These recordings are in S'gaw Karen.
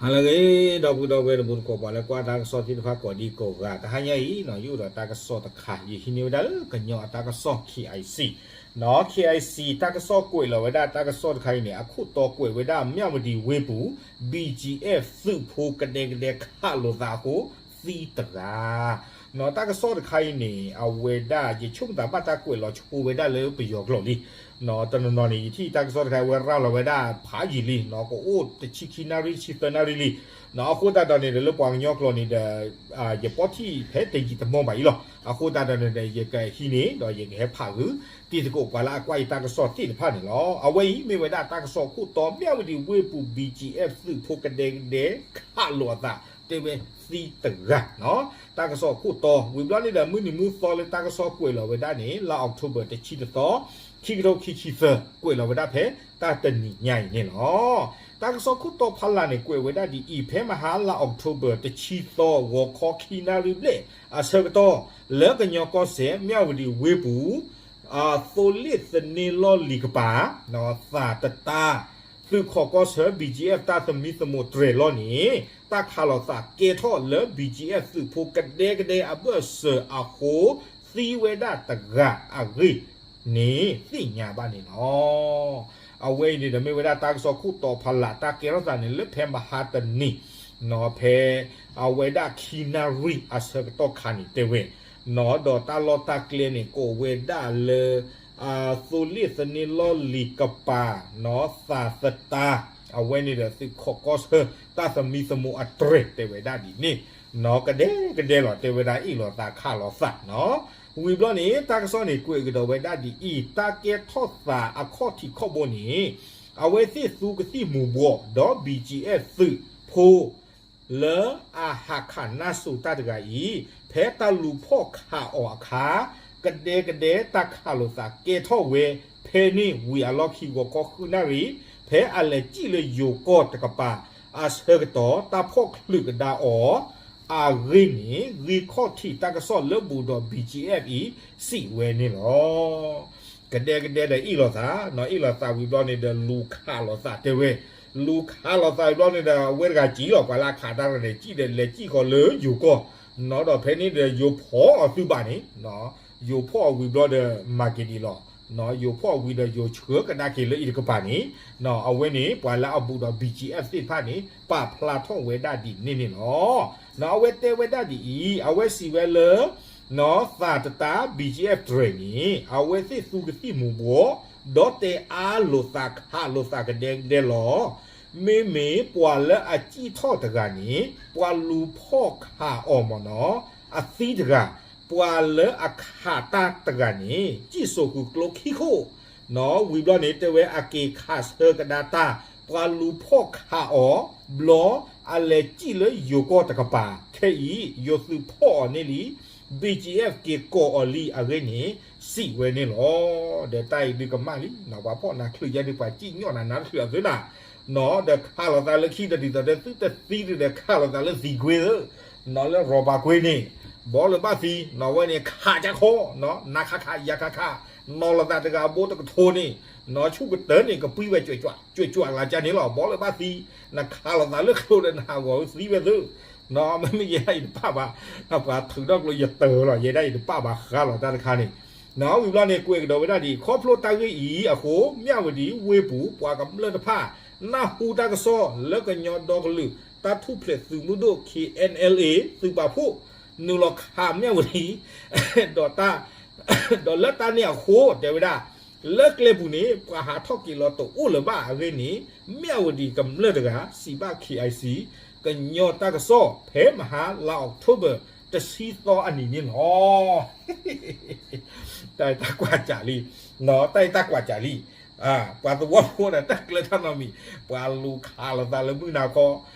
ဟါလၢအဂ့ၤ ဒီပုၢ်ဒီဝဲၢ်တံၤသကိး ပှၤလၢကွၢ်တၢ်ကစီၣ်သ့ၣ်တဖၣ်ကိးဒံကိးဂၤ, တဟါညါအံၤ ယအိၣ်ဒီးတၢ်ကစီၣ်တခါ ယဟံးန့ၢ်ဝဲဒၣ်လၢကညီအတၢ်ကစီၣ် KIC, နီၣ် KIC တၢ်ကစီၣ်ကွဲးလီၤဝဲဒၣ်တၢ်ကစီၣ်တခါအံၤန့ၣ် အခိၣ်တီကွဲးဝဲဒၣ် မၠၣ်ဝတံၤဝ့ၢ်ပူၤ BGF သုးဖိကဒဲကဒဲခးလိာ်သးအဃိ သံတဂၤ နီၣ် တၢ်ကစီၣ်တခါအံၤန့ၣ် အဝဲဒၣ် ယဆိကမိၣ်သးဘၣ်တၢ်ကွဲးလီၤဆိဝဲဒၣ်လၢပယီၤကျိာ်လံ, နီၣ် တနီၤနီၤန့ၣ် ယထံၣ်တၢ်ကစီၣ်တခါ အဝဲရၤလီၤဝဲဒၣ်ဖးယံာ်လံ, နီၣ် ကအိၣ်တဆံခံနၣ်ရံၣ် တဆံသၢနၣ်ရံၣ်လံ, နီၣ် အဃိသတးဒီးန့ၣ်ဒီး လၢပှၤကညီကျိာ်န့ၣ်ဒီး ယပီၢ်ထံၣ်ဖဲတယံာ်တမီၢ်ဘၣ်အံၤလီၤ. အဃိသတးဒီးန့ၣ်ဒီး ယကဟံးန့ၢ် ဒီးယကဟဲဖးဂုာ် တံၤသကိးပှၤလၢအကွၢ်ယတၢ်ကစီၣ်သ့ၣ်တဖၣ်န့ၣ်လီၤ. အဝဲအံၤမ့ၢ်ဝဲဒၣ်တၢ်ကစီၣ်ခိၣ်တီ မၠၣ်ဝတံၤဝ့ၢ်ပူၤ BGF သုးဖိကဒဲကဒဲခးလိာ်အသး တဲဝဲသံတဂၤ, နီၣ် တၢ်ကစီၣ်ခိၣ်တီ ဝံၤဘျီန့ၣ်ဒီး မုၢ်နံၤမုၢ်သီလၢတၢ်ကစီၣ်ကွဲးလီၤဝဲဒၣ်န့ၣ် လါအီးကထိဘၢၣ် တဆံတသီ ခံကထိခံဆံသၢ ကွဲးလီၤဝဲဒၣ်ဖဲတၢ်တနံၤညါအံၤန့ၣ်လီၤ. တၢ်ကစီၣ်ခိၣ်တီဖီလာ်န့ၣ် ကွဲးဝဲဒၣ်ဒ်အံၤ, ဖဲမဟါလါအီးကထိဘၢၣ် တဆံသီ ဂီၤခီခံနၣ်ရံၣ်ဘျဲၣ်အဆၢကတီၢ် လၢကညီကီၢ်စဲၣ် မၠၣ်ဝတံၤဝ့ၢ်ပူၤ သိလ့ၣ်သန့လီၢ်လံၤကပၤ သးတတါ သုးခီၣ်ကီၢ်ဆၢ BGF တၢ်သမံသမိးတြဲၤလီၢ်န့ၣ် တၢ်ခးလိာ်သးကဲထီၣ်လၢ BGF သုးဖိကဒဲကဒဲအဘၢၣ်စၢၤအဃိ သံဝဲဒၣ်တဂၤအဂ့ၢ်န့ၣ် သ့ၣ်ညါဘၣ်န့ၣ်လီၤ. အဝဲအံၤန့ၣ်ဒီးမ့ၢ်ဝဲဒၣ်တၢ်ကစီၣ်ခိၣ်တီဖီလာ် တၢ်ကဲထီၣ်သးန့ၣ် လၢဖဲမဟါတနံၤ နီၣ် ဖဲအဝဲဒၣ်ခံနၣ်ရံၣ်အဆၢကတီၢ်ခါန့ၣ်တဲဝဲ, နီၣ် ဒီးတၢ်လီၢ်တၢ်ကျဲန့ၣ် ကိးဝဲဒၣ်လၢ သိလ့ၣ်သန့လီၢ်လံၤကပၤ နီၣ် သးသတါ အဝဲန့ၣ်ဒီးသုးခီၣ်ကီၢ်ဆၢ တၢ်သမံသမိးအတြဲၤတဲဝဲဒၣ်ဒ်န့ၣ်, နီၣ် ကဒဲကဒဲလီၤ တဲဝဲဒၣ်အ့ၣ်လိာ်သးခးလိာ်သးနီၣ်. ဝံၤဘျီန့ၣ် တၢ်ကစီၣ်န့ၣ် ကွဲးကဒီးဝဲဒၣ်ဒ်အံၤ, တၢ်ကဲထီၣ်သးအခီၣ်ထံးခီၣ်ဘိန့ၣ် အဝဲသ့ၣ်သူကသံၣ်မူၤဘှီး ဒီး BGF သုးဖိ လၢအဟးခးနၢ်စိၤတၢ်တဂၤအံၤ ဖဲတၢ်လူၤဖီၣ်ခးအီၤအခါ ကဒဲကဒဲတၢ်ခးလိာ်သးကဲထီၣ်ဝဲ ဖဲန့ၣ်ဝံၤအလီၢ်ခံဂီၤခီဃုနၣ်ရံၣ် ဖဲအလဲၤစံၣ်လၢယိၤကီၢ်တကပၤ အဆၢကတီၢ် တၢ်ဖီၣ်ချုးကဒါအီၤ အဂ့ၢ်န့ၣ် ဂ့ၢ်ခီၣ်ထံးတၢ်ကစီၣ်လၢဘူးဒီး BGF အံၤ စံးဝဲန့ၣ်လီၤ. ကဒဲကဒဲဒီးအ့ၣ်လိာ်သးနီၣ်, အ့ၣ်လိာ်သးဝံၤဘျီန့ၣ်ဒီး လူၤခးလိာ်သးတဲဝဲ, လူၤခးလိာ်သးဝံၤဘျီန့ၣ်ဒီး အဝဲတဂၤစံၣ်လီၤ ပှၤလၢအခးတၢ်တဂၤန့ၣ် စံၣ်ဒီးလဲၤစံၣ်ဃီၤလၢယိၤကီၢ်, နီၣ် ဒီးဖဲန့ၣ်ဒီး ယိၤဖီၣ်အီၤသုဘၣ်န့ၣ်, ယိၤဖီၣ်အီၤဝံၤဘျီဒီး မၤက့ၤဒံးလီၤ, ယိၤဖီၣ်ဝံၤဒီးယိၤဆှၢကဒါက့ၤလၢအံၤတကပၤန့ၣ်, နီၣ် အဝဲန့ၣ် ပှၤလၢအဘူးဒီး BGF သ့ၣ်တဖၣ်န့ၣ် ပာ်ဖျါထီၣ်ဝဲဒၣ်ဒ်န့ၣ်န့ၣ်လီၤ. နီၣ် အဝဲတဲဝဲဒၣ်ဒ်အံၤ, အဝဲစံးဝဲလၢ နီၣ် သးတတါ BGF တြဲၤန့ၣ် အဝဲသ့ၣ်သူကသံၣ်မူၤဘှီး ဒီးတဲအါလိာ်သးခးလိာ်သးကဒဲကဒဲလီၤ. မ့မ့ၢ်ပှၤလၢအစံၣ်ထီၣ်တဂၤန့ၣ် ပှၤလူၤဖီၣ်ခးအီၤမ့ၢ်နီၣ် အသံတဂၤ, ပှၤလၢအခးတၢ်တဂၤန့ၣ် စံၣ်စိၤဃုာ်ကျိခံခိၣ်, နီၣ် ဝံၤဘျီန့ၣ် တဲဝဲအက့ၤခးဆၢကဒါတၢ်, ပှၤလူၤဖီၣ်ခးအီၤ, ဘျီအလဲၤစံၣ်လၢယိၤကီၢ်တကပၤ, ခဲအံၤ ယိၤသုးဖီၣ်အီၤန့ၢ်လံ, BGF က့ၤကိးအီၤလံအဂ့ၢ်န့ၣ် စံးဝဲန့ၣ်လီၤ. ဒီးတၢ်အံၤဒုးကမၣ်လံ, နီၣ် ပှၤဖီၣ်နၤချုးယါဒုး ပှၤစံၣ်ညီၣ်နၤနါတချုးအသုနၤ, နီၣ် ဒီးခးလိာ်သးလၢခံဒီးဒ်သိးဒီးသုတသံဒုးဒီး ခးလိာ်သးလၢသံကွ့သၢ, နီၣ် လၢရီၣ်ဘၣ်ကွ့န့ၣ်, ဘီလၢဘၣ်သံ, နီၣ် အဝဲန့ၣ်ခးကၢ်ခီ, နီၣ် နၤခးခး ယၤခးခး, နီၣ်လိာ်သးတဂၤဘိတကထိန့ၣ်, နီၣ် ဆူၣ်ကတၢၢ်န့ၣ် ကပှံဝဲကွၢ်ကွၢ်လၢကၢ်န့ၣ်လီၤ. ဘီလၢဘၣ်သံ, နခးလိာ်သးလၢချိဒီးနဟးဂီၤသံဝဲသၢ, နီၣ် မ့မ့ၢ်ယဲဒၣ်အံၤတပၣ်ဘၣ်, ပှၤထုးထီၣ်ကျိ ယတၢၤလီၤ, ယဲဒၣ်အံၤတပၣ်ဘၣ်ဃးလီၤတၢ်တခါန့ၣ်, နီၣ် ဝံၤဘျီန့ၣ် ကွဲးကဒီးဝဲဒၣ်ဒ်အံၤ, ခီဖျိတၢ်ဂ့ၢ်အံၤအဃိ မၠၣ်ဝတံၤဝ့ၢ်ပူၤ ပှၤကမျၢၢ်တဖၣ် နၢ်ဟူတၢ်ကစီၣ်လၢကညီဒီကလုာ်တၢ်ထူၣ်ဖျဲးသုးမုၢ်ဒိၣ် KNLA သုးပာ်ဖှိၣ် နုာ်လီၤခးမၠၣ်ဝတံၤ ဒီးတၢ် ဒီးလၢတၢ်န့ၣ်အဃိ တဲဝဲဒၣ် လၢကျဲပူၤန့ၣ် ပှၤဟးထီၣ်က့ၤလီၤတအိၣ်လၢၤဘၣ်အဂ့ၢ်န့ၣ် မၠၣ်ဝတံၤကမျၢၢ်တဂၤ စံးဘၣ် KIC ကညီတၢ်ကစီၣ် ဖဲမဟါလါအီးကထိဘၢၣ် တဆံသီအနံၤန့ၣ်လီၤ. တၢ်အံၤတၢ်ကွၢ်စးလံ, တၢ်အံၤတၢ်ကွၢ်စးလံ, ပှၤသဝီဖိဒီးတၢ်ကျၢၤတၢ်နီတမံၤ, ပှၤလူၤခးလိာ်သးလၢမုၢ်နၤခီ,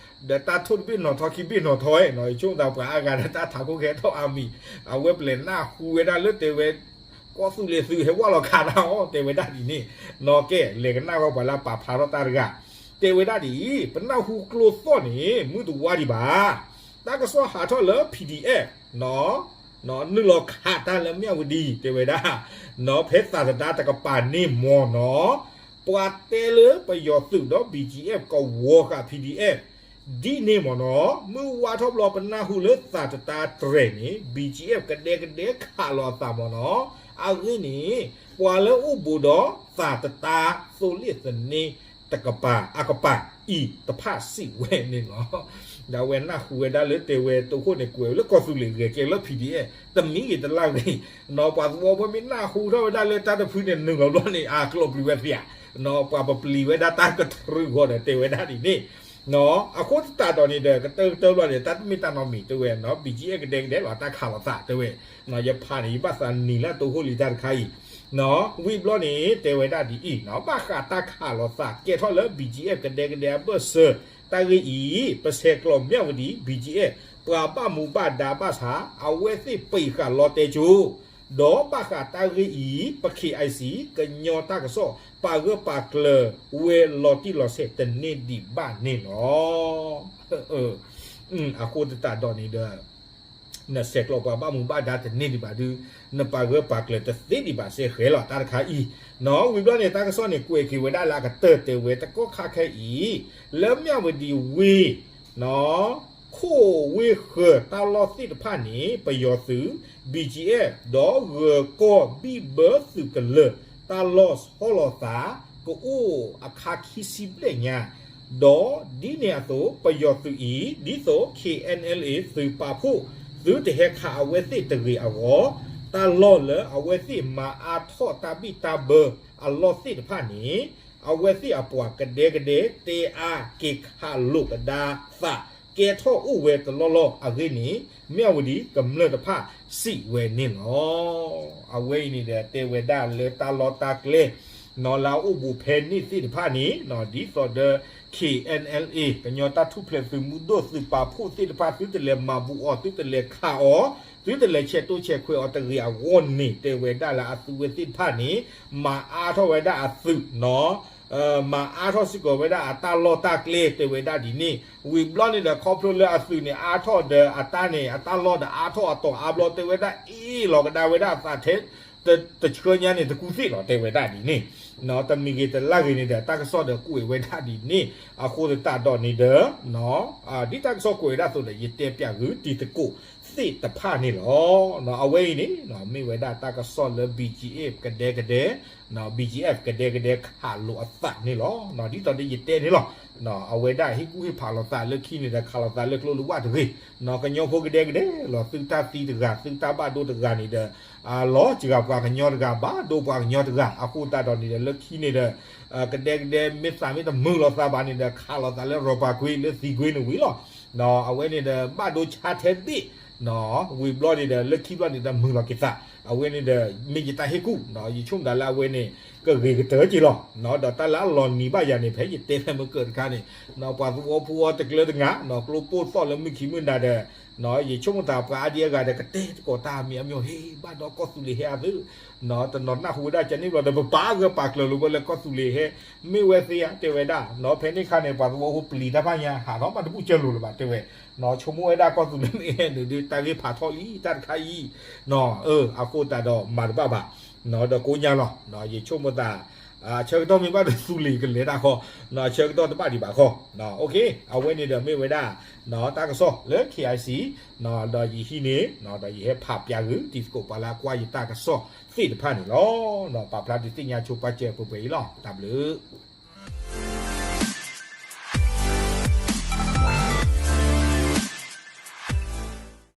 ဒီးတၢ်ထိၣ်တဘ့ၣ်နီၣ်ထီခံဘ့ၣ်နီၣ်ထီ, နီၣ် ဆိကမိၣ်သးပှၤအါဂၤဒီးတၢ်ထးခိၣ်ကဟဲထီၣ်အါမံၤ, အဝဲပလဲၤနၢ်ဟူဝဲဒၣ်လၢတဲဝဲ ကီၢ်သူလ့ၤသုးဟဲဝဲလီၤခးတၢ်အီၤ တဲဝဲဒၣ်ဒ်န့ၣ်, နီၣ် ကဲ လဲၤကနၣ်ဝဲပှၤလၢပာ်ဖျါထီၣ်တၢ်တဂၤ, တဲဝဲဒၣ်ဒ်အံၤ, ပနၢ်ဟူကျိသီၣ်န့ၣ် မုၢ်တဝါဒံးဘၣ်, တၢ်ကစီၣ်ဟးထီၣ်လၢ PDF နုာ်လီၤခးတၢ်လၢမၠၣ်ဝတံၤ တဲဝဲဒၣ်, နီၣ် ဖဲသးတဒါတကပၤန့ၣ်မ့ၢ်နီၣ်, ပှၤတဲလၢပယီၤသုးဒီး BGF ကဝီၤဃာ် PDF, ဒ်န့ၣ်မ့ၢ်နီၤ, မုၢ်ဝါထီၣ်ဘျီပနၢ်ဟူလၢသးတတါတြဲၤန့ၣ် BGF ကဒဲကဒဲခးလီၤအသးမ့ၢ်နီၤ. အဂ့ၢ်န့ၣ် ပှၤလၢအိၣ်ဘူးဒီးသးတတါသိလ့ၣ်သန့တကပၤ အကပၤအံၤတဖၣ်စံးဝဲန့ၣ်လီၤ. ဒီးအဝဲနၢ်ဟူဝဲဒၣ်လၢတဲဝဲတိခိၣ်န့ၣ် ကွဲးလၢကီၢ်သူလ့ၤဂဲၤကဲလၢ PDF တမံၤဂ့ၤတလၢ်ဂ့ၤ, နီၤ ပှၤသဝီဖိမ့ၢ်နၢ်ဟူထီၣ်ဝဲဒၣ်လၢတၢ်တဖုန့ၣ် နုာ်လီၤဘျီန့ၣ် အကျိးပျံၤဝဲသ့ဧါ, နီၤ ပှၤပပျံၤဝဲဒၣ်တၢ်ကတြူၢ်အဂီၢ်ဒီးတဲဝဲဒၣ်ဒ်န့ၣ်, နီၤ အဃိသတးဒီးန့ၣ်ဒီး ကတၢၢ်ကတၢၢ်ဘျီန့ၣ် တၢ်တမ့ၢ်တၢ်နီတမံၤတဲဝဲနီၤ, BGF ကဒဲကဒဲလီၤ တၢ်ခးလီၤသးတဲဝဲ, နီၤ ယဖးန့ၣ် ယဘၣ်သးနံၤလၢတိခိၣ်လံတၢ်တခါအံၤ, နီၤ ဝံၤဘျီန့ၣ် တဲဝဲဒၣ်ဒ်အံၤ, နီၤ ဘၣ်ဃးတၢ်ခးလီၤသးကဲထီၣ်လၢ BGF ကဒဲကဒဲအဘၢၣ်စၢၤ, တၢ်ဂ့ၢ်အံၤ ပဆဲးကျိးမၠၣ်ဝတံၤ BGF ပှၤဘၣ်မူဘၣ်ဒါဘၣ်ဆၣ် အဝဲသ့ၣ်ပံးဃာ်လီတဲကၠိ, ဒီးဘၣ်ဃးတၢ်ဂ့ၢ်အံၤ ပ KIC ကညီတၢ်ကစီၣ် ပာ်ဂၢၢ်ပာ်ကျၢၤဝဲလီၤတံၢ်လီၤဆဲးတန့ၢ်ဒံးဘၣ်န့ၣ်လီၤ. အဃိသတးဒီးန့ၣ်ဒီး နဆဲးကျိးပှၤဘၣ်မူဘၣ်ဒါတန့ၢ်ဒံးဘၣ်ဒုး, နပာ်ဂၢၢ်ပာ်ကျၢၤတသ့ဒံးဘၣ်စ့ၢ်ကီးလီၤ တၢ်တခါအံၤ, နီၤ ဝံၤဘျီန့ၣ် တၢ်ကစီၣ်န့ၣ် ကွဲးက့ၤဝဲဒၣ်လၢအကတၢၢ်တဲဝဲ တကီၢ်ခါခဲအံၤ လၢမၠၣ်ဝတံၤဝ့ၢ် နီၤ ခိၣ်ဝ့ၢ်ဃၢၤတၢ်လီၢ်သ့ၣ်တဖၣ်န့ၣ် ပယီၤသုး BGF ဒီးဂၢၤကီၢ်ဘံၣ်ဘၢသုးကလၢၤ တၢ်လီၢ်ဆီလီၤသး ကအိၣ်အခါခံဆံဘျဲၣ်ညါ, ဒီးဒ်န့ၣ်အသိး ပယီၤသုးအံၤ ဒ်သိး KNLA သုးပာ်ဖှိၣ် သုတဟဲခးအဝဲသ့ၣ်တဂ့ၤအဂီၢ်, တၢ်လီၢ်လၢအဝဲသ့ၣ်မၤအါထီၣ်တၢ်ဘံၣ်တၢ်ဘၢအလီၢ်သ့ၣ်တဖၣ်န့ၣ် အဝဲသ့ၣ်အပှၤကဒဲကဒဲတဲအါက့ၤခးလိာ်ကဒါသး ကဲထီၣ်အိၣ်ဝဲတလီၢ်လီၢ်အဂ့ၢ်န့ၣ် မၠၣ်ဝတံၤကမျၢၢ်တဖၣ်စံးဝဲန့ၣ်လီၤ. အဝဲအံၤန့ၣ်ဒီး တဲဝဲဒၣ်လၢတၢ်လီၢ်တၢ်ကျဲ နီၤ လၢအအိၣ်ဘူးဖဲန့ၣ်သ့ၣ်တဖၣ်န့ၣ် နီၤ ဒ်သိးဒီး KNLA ကညီတၢ်ထူၣ်ဖျဲးသုးမုၢ်ဒိၣ်သုးပာ်ဖှိၣ်သ့ၣ်တဖၣ် သုတလဲၤမၤဘူးအီၤ သုတလဲၤခးအီၤ သုတလဲၤဆဲးတိၢ်ဆဲးခွဲးအီၤတဂ့ၤအဂီၢ်န့ၣ် တဲဝဲဒၣ်လၢအသုးဝဲသ့ၣ်တဖၣ်န့ၣ် မၤအါထီၣ်ဝဲဒၣ်အသုး နီၤ မၤအါထီၣ်စ့ၢ်ကီးဝဲဒၣ်အတၢ်လီၢ်တၢ်ကျဲ တဲဝဲဒၣ်ဒ်န့ၣ်, ဝံၤဘျီန့ၣ်ဒီး ခီဖျိလၢအသုးန့ၣ် အါထီၣ်ဒီးအတၢ်န့ၣ် အတၢ်လီၢ်ဒီးအါထီၣ်အတီၤအါဘျီ တဲဝဲဒၣ်အ့ၣ်လီၤကဒါဝဲဒၣ်အသးထဲ တဆှၢညါန့ၣ် တကူသ့ၣ်လီၤ တဲဝဲဒၣ်ဒ်န့ၣ်, နီၤ တမံၤဂ့ၤတလၢ်ဂ့ၤန့ၣ်ဒီး တၢ်ကစီၣ်ဒီးကွဲးဝဲဒၣ်ဒ်န့ၣ်, အဃိသတးဒီးန့ၣ်ဒီး နီၤ ဒ်တၢ်ကစီၣ်ကွဲးဝဲဒၣ်အသိးဒီး ယတဲပၠးဂုာ်တံၤသကိးသ့ၣ်တဖၣ်န့ၣ်လီၤ. နီၤ အဝဲအံၤန့ၣ် မ့ၢ်ဝဲဒၣ်တၢ်ကစီၣ်လၢ BGF ကဒဲကဒဲ နီၤ BGF ကဒဲကဒဲခးလိာ်အသးန့ၣ်လီၤ. နီၤ ဒ်သိးဒီးယတဲန့ၣ်လီၤ. နီၤ အဝဲဒၣ်ဟ့ၣ်ကူၣ်ဟ့ၣ်ဖးလိာ်သးလၢခံန့ၣ်ဒီး ခးလိာ်သးလၢကျိလၢဝၣ်တဂ့ၤ, နီၤ ကညီဖိကဒဲကဒဲလီၤ သုတၢ်သံတဂၤ သုတၢ်ဘၣ်ဒိတဂၤန့ၣ်ဒီး လီၤစှၤပှၤကညီတဂၤ ဘၣ်ဒိပှၤကညီတဂၤ အဃိသတးဒီးန့ၣ်ဒီး လၢခံန့ၣ်ဒီး ကဒဲကဒဲမ့ၢ်သးမ့ၢ်တမုာ်လိာ်သးဘၣ်န့ၣ်ဒီး ခးလိာ်သးလၢရီၣ်ပၤကွ့ လၢသံကွ့န့ၣ်ဝံၤလီၤ. နီၤ အဝဲန့ၣ်ဒီး ဘၣ်ဒိဆါထဲဘ့ၣ် နီၤ ဝံၤဘျီန့ၣ်ဒီး လၢခံဘျီန့ၣ်ဒီး မုာ်လီၤက့ၤသး အဝဲန့ၣ်ဒီး မ့ၢ်ယတၢ်ဟ့ၣ်ကူၣ် နီၤ ယဆိကမိၣ်ဒၣ်လၢအဝဲန့ၣ် ကဂ့ၤကတၢၢ်က့ၤလီၤ. နီၤ ဒီးတၢ်လၢအလီၤနံၤဘၣ်ယၤန့ၣ် ဖဲယတဲဖဲမုၢ်ကၢၢ်တခါန့ၣ် နီၤ ပှၤသဝီဖိအီၤတကျၢတနၤ နီၤ ကျိပိၢ်သီၣ်လၢမုၢ်ခံမုၢ်နၤဒီး နီၤ ယဆိကမိၣ်သး ပှၤအါဒံအါဂၤဒီးကတဲသကိးတၢ်မံၤအါမံၤ ဟ့ၣ် ဘၣ်ဒီးကီၢ်သူလ့ၤဟဲအသုး နီၤ တနီၤနၢ်ဟူဝဲဒၣ်ကန့ၣ်ဘျီဒီး ပပာ်ဂၢၢ်ပာ်ကျၢၤလိာ်ဝဲလၢကီၢ်သူလ့ၤဟဲ မ့ၢ်ဝဲသ့ဧါ တဲဝဲဒၣ် နီၤ ဖဲန့ၣ်ခါန့ၣ် ပှၤသဝီဖိပျံၤတၢ်ဖၣ်ညါ ဟးထီၣ်မးတဘူၣ်ကၢၤလိာ်လၢၤဘၣ် တဲဝဲ နီၤ ဆိကမိၣ်ဝဲဒၣ်ကီၢ်သူလ့ၤမ့ၢ်ဟဲနုာ်ဒုး တၢ်ဂ့ၢ်ဖးထီၣ်လံ တၢ်တခါအံၤ နီၤ အဃိသတးဒီးမၤတဘၣ်ဘၣ် နီၤ ဒီးကိးညါလီၤ ယဆိကမိၣ်သး ဆၢကတီၢ်မ့ၢ်ဘၣ်ဒီးသူလ့ၤကလဲၤတၢ်ဃီ နီၤ ဆၢကတီၢ်တဘၣ်ဒံးဘၣ်ဃီ အဝဲန့ၣ်ဒီးမ့ၢ်ဝဲဒၣ် နီၤ တၢ်ကစီၣ်လၢ KIC နီၤ ဒီးယဟံးန့ၢ် နီၤ ဒီးယဟဲဖးပၠးဂုာ်တံၤသကိးပှၤလၢအကွၢ်ယတၢ်ကစီၣ်သ့ၣ်တဖၣ်န့ၣ်လီၤ. နီၤ ပာ်ဖျါဒုးသ့ၣ်ညါဆိပာ်စၢၤပှဲၤပှဲၤအံၤလီၤ တၢ်ဘျုး